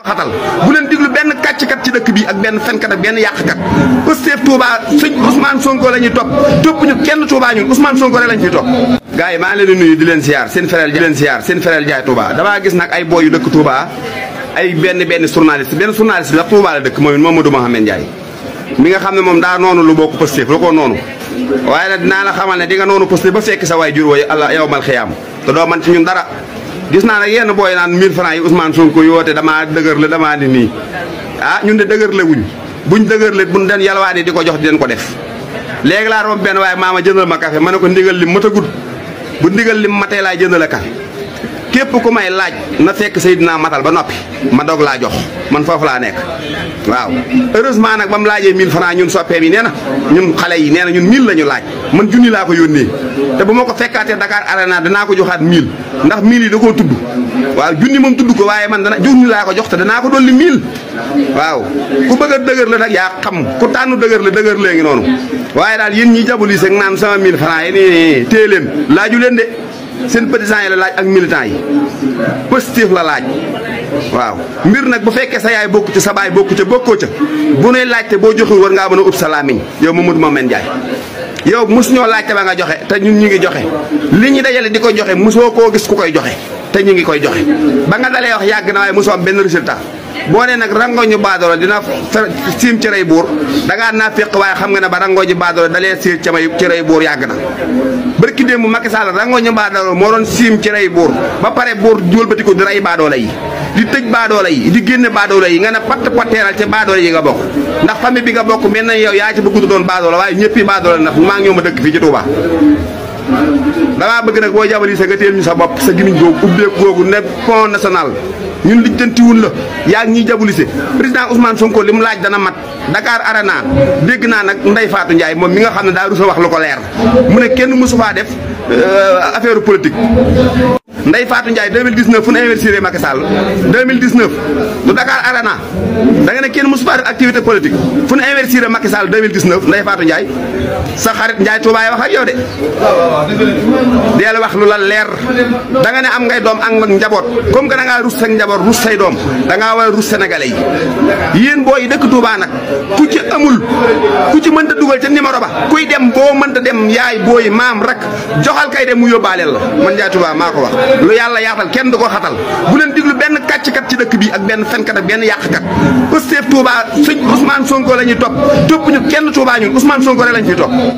xatal bu leen diglu benn kàcckat ci dëkk bi ak benn fenkat ak benn yàqkat Pastef Touba sëñ Ousmane Sonko la ñuy topp ñu kenn Touba ñun Ousmane Sonko rek lañ fiy topp. gars yi maa ngi leen di nuyu di leen siyaar seen frère Ndiaye Touba damaa gis nag ay boy yu dëkk Touba ay benn journaliste la Touba la dëkk mooy Mamadou Mohamed Ndiaye mi nga xam ne moom daa noonu lu bokk Pastef la ko noonu waaye nag dinaa la xamal ne di nga noonu Pastef ba fekk sa waay jur wooyu Allah yow mal xiyaam te doo man ci ñun dara. gis naa nag yenn booy naan 1000 francs yi Ousmane Sonko yoote damaa dëgër la damaa ni nii ñun de dëgër la buñ dëgër la buñ den yalwaani di ko jox di leen ko def léegi laa romb benn waaye maama jëndal ma café ma ne ko ndigal lim matagut bu ndigal lim matee laay jëndal a café képp ku may laaj na fekk Seydina matal ba noppi ma doog laa jox man foofu laa nekk waaw heureusement nag ba mu laajee 1000 francs ñun soppeem yi nee na ñun xale yi nee na ñun 1000 la ñu laaj man junni laa ko yónnee te bu ma ko fekkaatee Dakar Arena danaa ko joxaat 1000 ndax 1000 yi da koo tudd waaw junni moom tudd ko waaye man junni laa ko jox te danaa ko dolli 1000 waaw ku bëgg a dëgër la nag yaa xam ku tànn dëgër la ngi noonu waaye daal yéen ñi jabuli sek naan sama 1000 francs yi nii téye leen laaju leen de seen partisans yi la laaj ak militants yi Pastef la laaj waaw mbir nag bu fekkee sa yaay bokku ci sa baay bokku ca bokkoo ca bu nuy laajte boo joxul war ngaa mën a ut sa làmmiñ yow Mamadou Mohamed Ndiaye yow mos ñoo laajte ba nga joxe te ñun ñu ngi joxe li ñu dajale di ko joxe mosoo koo gis ku koy joxe te ñu ngi koy joxe ba nga dalee wax yàgg na waaye mosoo am benn résultat boo nee nag rangoñu baadoolo dina siim ci rey buur dangaa naa féq waaye xam nga ne ba rangoñu baadoolo dalee siim ci rey buur yàgg na barki démb Macky Sall rangoñu baadoolo moo doon siim ci rey buur ba pare buur wëlbati ko di rey baadoola yi di tëj baadoola yi di génne baadoola yi nga ne patteeral ca baadoola yi nga bokk ndax famille bi nga bokk mel na yow yaa ci bëgg doon baadoola waaye ñëppi baadoola ndax maa ngi ñëw ma dëkk fii ci Touba damaa bëgg nag boo jabali sa nga teel ñu sa bopp sa gimiñ googu ubbeeku googu ne pont national ñun lijjantiwul la yaa ngi ñuy jabulise président Ousmane Sonko li mu laaj dana mat Dakar Arena dégg naa nag Ndeye Fatou Ndiaye moom mi nga xam ne daa rusa wax lu ko leer mu ne kenn mësu faa def affaire politique Ndeye Fatou Ndiaye 2019 fu ñu investir Macky Sall 2019 du Dakar Arena da nga ne kenn mësu faa def activité politique fu ñu investir Macky Sall 2019 Ndeye Fatou Ndiaye sa xarit Ndiaye Touba wax ak yow de deel wax lu la leer da nga ne am ngay doom ak njaboot comme que da ngaa rus sa njaboot rus say doom da ngaa war a rus sénégalais yi yéen booy yi dëkk Touba nag ku ci amul ku ci mënta dugal ca numéro ba kuy dem boo mënta dem yaay booy maam rek joxal kay dem mu yóbbaaleel la man Ndiaye Touba maa ko wax lu yàlla yaatal kenn du ko xatal bu leen diglu benn kàcckat ci dëkk bi ak benn fenkat ak benn yàqkat Pastef Touba sëñ Ousmane Sonko la ñuy topp ñu kenn Touba ñun Ousmane Sonko rek lañ fiy topp